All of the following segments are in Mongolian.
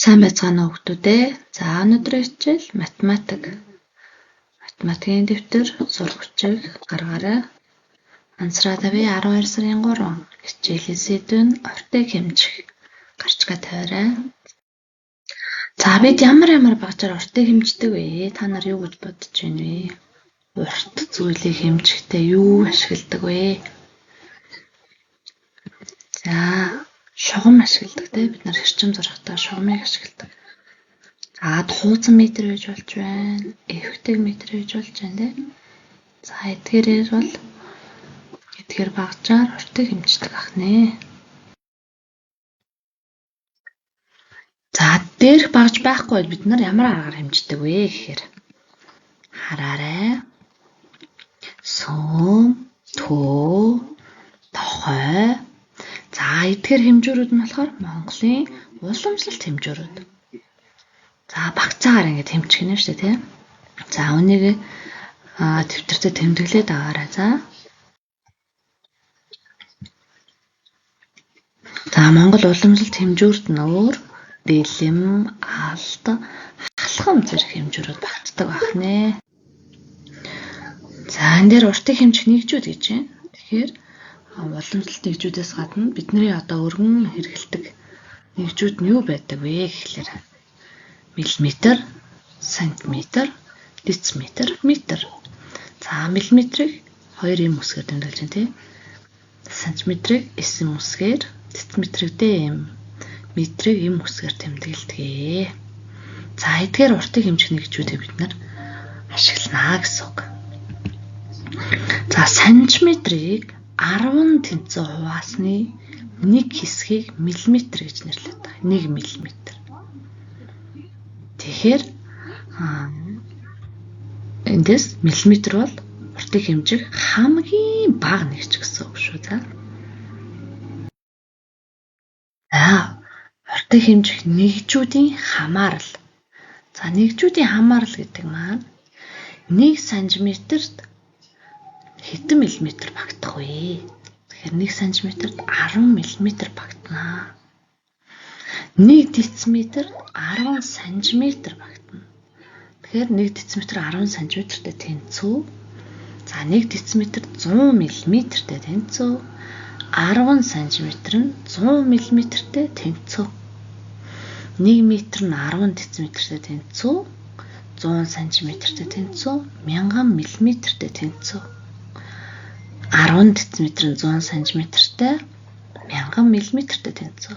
Сайн байцгаана уу хүмүүстээ. За өнөөдрийн хичээл математик. Математикийн дэвтэр, сурах бичиг гаргаарай. Ансрадави 12 сарын 3 хичээлийн сэдэв нь уртыг хэмжих. Гарчгаа тавиарай. За бид ямар ямар багжаар уртыг хэмждэг вэ? Та нар юу гэж бодож байна вэ? Урт зүйлийг хэмжихдээ юу ашигладаг вэ? За шугам ашигладаг те, бид нар хэрчим зурхтаа шугамыг ашигладаг. За тууцан метр байж болж байна. Эвхдэг метр байж болж байна те. За эдгээрээр бол эдгээр багжаар уртыг хэмждэг ах нэ. За дээрх багж байхгүй бид нар ямар аргаар хэмждэг вэ гэхээр хараарай. Сөм, төө, тохой. За эдгээр хэмжүүрүүд нь болохоор Монголын уламжлалт хэмжүүрүүд. За багцаагаар ингэж хэмжих нь шүү дээ, тийм. За үүнийг дэвтэртээ тэмдэглээд аваарай. За. За Монгол уламжлалт хэмжүүрт нь өөр дэлэм, алд, халхам зэрэг хэмжүүрүүд багтдаг байх нэ. За энэ дээр уртыг хэмжих нэгжүүд гэж байна. Тэгэхээр уламжлалт нэгжүүдээс гадна бидний одоо өргөн хэрэглэдэг нэгжүүд нь юу байдаг вэ гэхлээр миллиметр, сантиметр, дециметр, метр. За миллиметрийг 2 юм үсгээр тэмдэглэж байна тий. Сантиметрийг 9 юм үсгээр, дециметрийг Д юм, метрийг юм үсгээр тэмдэглэдэг. За эдгээр уртыг хэмжих нэгжүүдийг бид нар ашиглана гэсэн үг. За сантиметрийг 10 тэнцэн хуваасны нэг хэсгийг миллиметр гэж нэрлэдэг. 1 миллиметр. Тэгэхээр эндээс миллиметр бол уртыг хэмжих хамгийн бага нэгж гэсэн үг шүү. За. За уртыг хэмжих нэгжүүдийн хамаарал. За нэгжүүдийн хамаарал гэдэг маань 1 сантиметрт хэдэн миллиметр багтах вэ? Тэгэхээр 1 сантиметрт 10 миллиметр багтана. 1 дециметрт 10 сантиметр багтана. Тэгэхээр 1 дециметр 10 сантиметртэй тэнцүү. За 1 дециметр 100 миллиметртэй тэнцүү. 10 сантиметр нь 100 миллиметртэй тэнцүү. 1 метр нь 10 дециметртэй тэнцүү. 100 сантиметртэй тэнцүү. 1000 миллиметртэй тэнцүү. 10 дециметр нь 100 сантиметртэй 1000 миллиметртэй тэнцүү.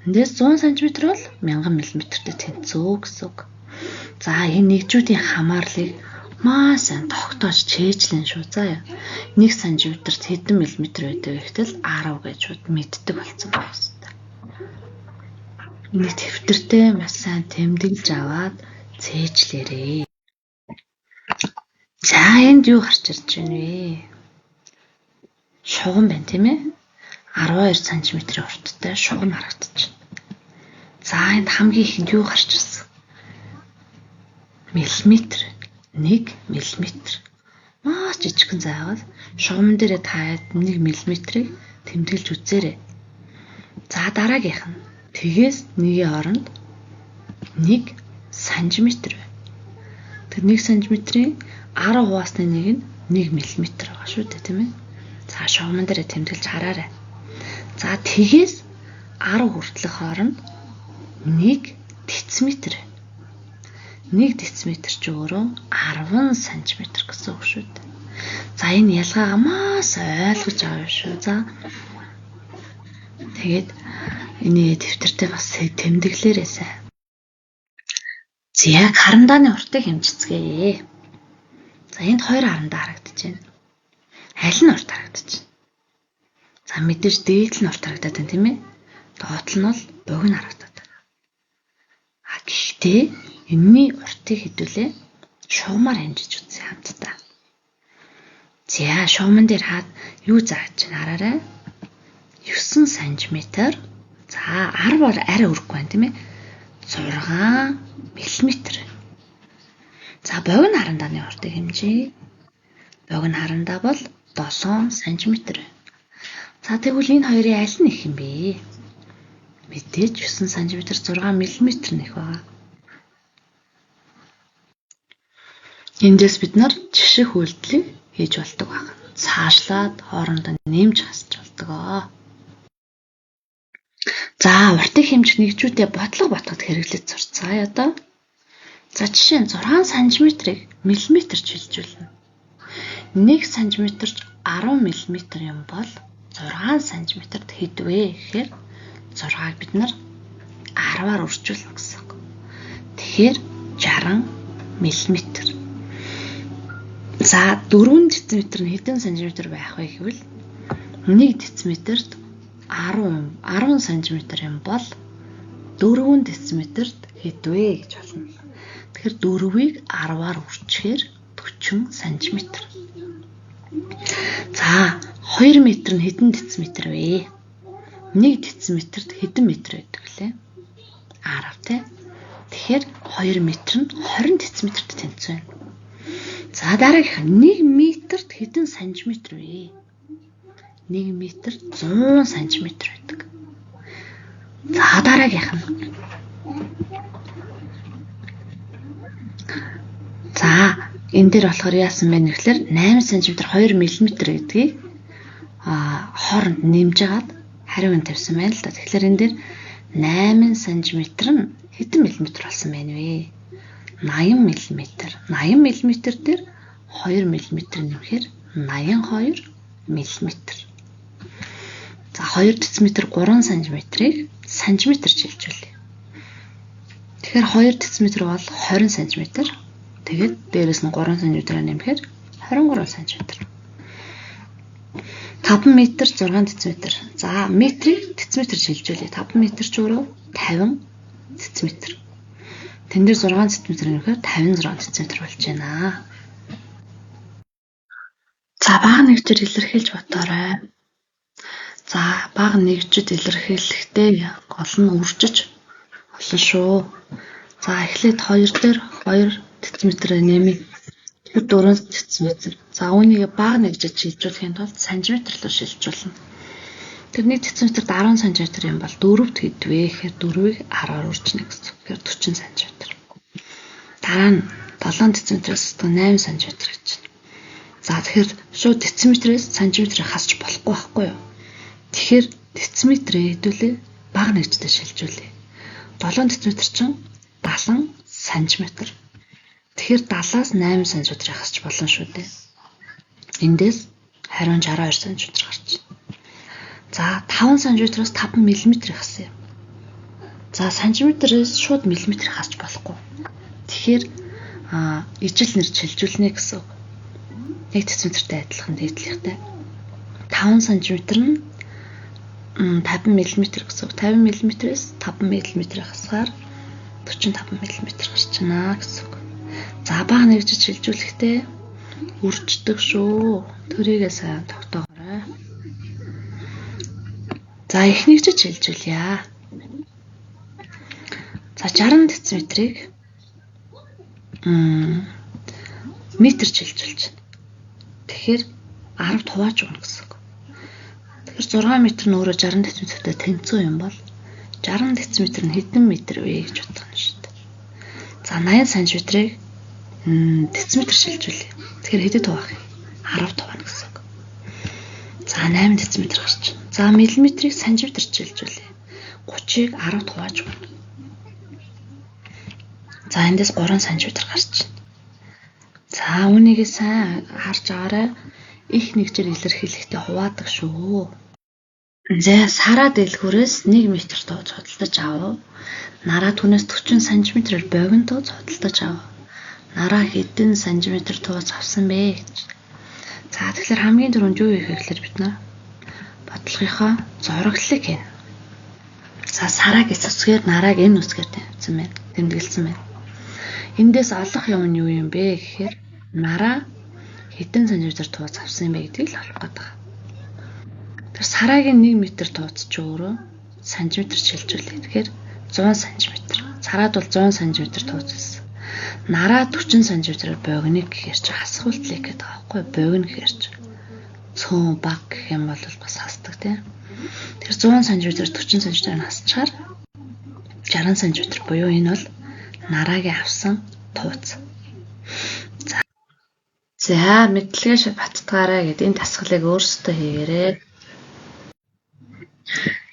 Эндээс 100 сантиметр бол 1000 миллиметртэй тэнцүү гэсэн үг. За энэ нэгжүүдийн хамаарлыг маш сайн тогтоож чэйжлэн шүү заа. 1 сантиметрт хэдэн миллиметр байдаг вэ гэтэл 10 гэж шууд мэддэг болсон байх хэрэгтэй. Нэг дэвтэртээ маш сайн тэмдэглэж аваад цээжлээрэй. За энд юу гарч ирж байна вэ? Шугам байна тийм ээ. 12 см-ийн урттай шугам харагдаж байна. За энд хамгийн ихэнд юу гарч ирсэн? Миллиметр. 1 миллиметр. Маш жижигхэн зайгаад шугамн дээрээ таад 1 миллиметрийг тэмдэглэж үзээрэй. За дараагийнх нь тэгээс 1-ийн оронд 1 сантиметр байна. Тэр 1 сантиметрийн 10 хуваасны нэг нь 1 миллиметр байгаа шүү дээ, тийм ээ. За шугамн дээрээ тэмдэглэж хараарай. За тэгээс 10 хүртэлх хооронд 1 дециметр. 1 дециметр ч өөрөө 10 сантиметр гэсэн үг шүү дээ. За энэ ялгаагаа маш ойлгож аваа шүү. За тэгээд энэ дэвтэртээ бас тэмдэглээрэй сайн. За яг харандааны уртыг хэмжицгээе. За энд 2 харандаа харагдаж байна. Аль нь урт харагдаж байна? За мэдээж дээд нь урт харагдаад байна тийм ээ. Доод нь бол богино харагдаад байна. А гэхдээ энэний уртыг хэдүүлээ шугамар хэмжиж үзье хамтдаа. За шугаман дээр хаад юу зааж байна хараарай. 9 сантиметр. За 10-аар арай өрөхгүй байна тийм ээ. 6 миллиметр. За богино харандааны уртыг хэмжийе. Богино харандаа бол 7 сантиметр. За тэгвэл энэ хоёрын аль нь их юм бэ? Мэдээж 9 см 6 мм нэх байгаа. Эндээс бид нар жиших үйлдэлийг хийж болдог байна. Цаашлаад хоорондоо нэмж хасч болдог. За, уртыг хэмжих нэгжүүдээ бодлого ботход хэрэглэж сурцгаая одоо. За, жишээ нь 6 см-ыг миллиметр шилжүүлнэ. 1 см-ч 10 мм юм бол 6 см-д хэд вэ гэхээр 6-ыг бид нар 10-аар үржүүлнэ гэсэн үг. Тэгэхээр 60 мм. За, 4 дециметр нь хэдэн сантиметр байх вэ гэвэл 1 дециметрт 10 см юм бол 4 дециметрт хэд вэ гэж болно. Тэгэхээр 4-ийг 10-аар үржихээр 40 см. За, 2 м нь хэдэн дециметр вэ? 1 дециметрт хэдэн метр байдаг лээ? 10 тий. Тэгэхээр 2 м нь 20 дециметрт тэнцвэ. За, дараагийнх нь 1 метрт хэдэн сантиметр вэ? 1 метр 100 сантиметр байдаг. За, дараагийнх нь. За, энэ дээр болохоор яасан бэ гэхээр 8 см 2 мм гэдгийг хооронд нэмж агаад хариуг нь тавьсан байна л да. Тэгэхээр энэ дээр 8 см нь хэдэн миллиметр болсон байна вэ? 80 мм. 80 мм дээр 2 мм нэмэхээр 82 мм. За, 2 дециметр 3 см-ыг сантиметр шилжүүлье. Тэгэхээр 2 дециметр бол 20 см. Тэгээд дээрэс нь 3 см нэмэхээр 23 см. 5 м 6 дециметр. За, метрийг дециметр шилжүүлье. 5 м ч өөрөө 50 дециметр. Тэн дээр 6 дециметр нэмэхээр 56 дециметр болж байна. За, бага нэгжээр илэрхийлж бодоорой. За, бага нэгжид илэрхийлэхдээ гол нь үржиж болно шүү. За, эхлээд 2 дээр 2 дециметрээр нэмье. Тэгэхээр 4 дециметр. За, үүнийг бага нэгжид шилжүүлэхийн тулд сантиметр руу шилжүүлнэ. Тэр 1 дециметрт 10 см юм бол 4-т хэд вэ гэхээр 4-ийг 10-аар үржинэ гэсэн. Тэгэхээр 40 см. Дараа нь 7 дециметрээс 8 см гэж байна. За, тэгэхээр шууд дециметрээс сантиметрийг хасч болохгүй байхгүй юу? Тэгэхээр дециметрээ хэдүүлээ бага нэгжтэй шилжүүлье. 7 дециметр чинь 70 см. Тэгэхээр 70-аас 8 см-ийг хасч болно шүү дээ. Эндээс хариу нь 62 см гарч байна. За, 5 см-аас 5 мм-ийг хасъя. За, сантиметрээс шууд миллиметр хасч болохгүй. Тэгэхээр ижил нэр шилжүүлнэ гэсэн үг. 1 дециметртэй адилхан дээдлэхтэй. 5 см нь 50 мм гэсэн үг. 50 мм-ээс 5 мм хасгаар 45 мм гарч байна гэсэн үг. За, бага нэгжид шилжүүлэхдээ үрждэг шүү. Төрийгээ сайн тогтоогоорой. За, их нэгжид шилжүүлье. За, 60 дециметрийг метр шилжүүлж байна. Тэгэхээр 10 хувааж өгнө гэсэн үг. Тэгэхээр 6 м нь өөрөө 60 дециметртэй тэнцүү юм бол 60 дециметр нь хэдэн метр вэ гэж бодох нь шүү дээ. За, 80 см-ийг дециметр шилжүүлье. Тэгэхээр хэдэд хуваах юм? 10 хуваана гэсэн үг. За, 8 дециметр гарч байна. За, миллиметрийг сантиметр шилжүүлье. 30-ыг 10 хувааж өгнө. За, эндээс 3 см гарч байна. За, үүнийг сайн харж аваарай. Их нэгжээр илэрхийлэхдээ хуваадаг шүү. За, сараа дэлгүүрээс 1 м тууз худалдаж авав. Нараа түүнээс 40 см-ээр богино тууз худалдаж авав. Нараа хэдэн сантиметр тууз авсан бэ гэж. За, тэгэхээр хамгийн түрүүнд юу хийх вэ гэхээр бид нар бодлогынхоо зураглалыг хийнэ. За, сарааг эс үсгээр, нарааг энэ үсгээр тавьсан байна. Тэмдэглэсэн байна. Эндээс олох юм нь юу юм бэ гэхээр нараа хэдэн сантиметр тууз авсан юм бэ гэдгийг л олох гээд байгаа. Тэр сараагийн 1 м тууз чи өөрөө сантиметр шилжүүлээ. Тэгэхээр 100 см. Сараад бол 100 см тууз байсан. Нараа 40 см-ээр богиныг гэхээр чи хасах үйлдэл гэдэг байгаа байхгүй богино гэхээр чи цөөн баг гэх юм бол бас хасдаг тийм. Тэр 100 см 40 см хасчихаар 60 см буюу энэ бол Нараагийн авсан тууц. За, мэдлэгээ баттгаарай гэдэг энэ дасгалыг өөрсдөө хийгээрэй.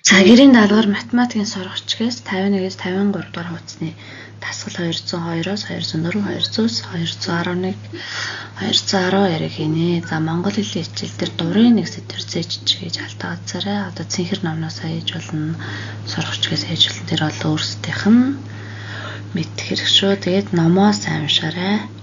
За, гэрийн даалгавар математикийн сурагчгээс 51-ээс 53 дугаар хуудасны дасгал 202-оос 204, 209, 211, 212-ыг хийнэ. За, монгол хэлний хичээл дээр дурын нэг сэдвэр зээж гэж алдаа газараа одоо цэнхэр номноос хийж болно, сурагчгээс хийж болно. Тэр бол өөрсдийнх нь мэдэх хэрэг шүү. Тэгээд номоо сайн уншаарай.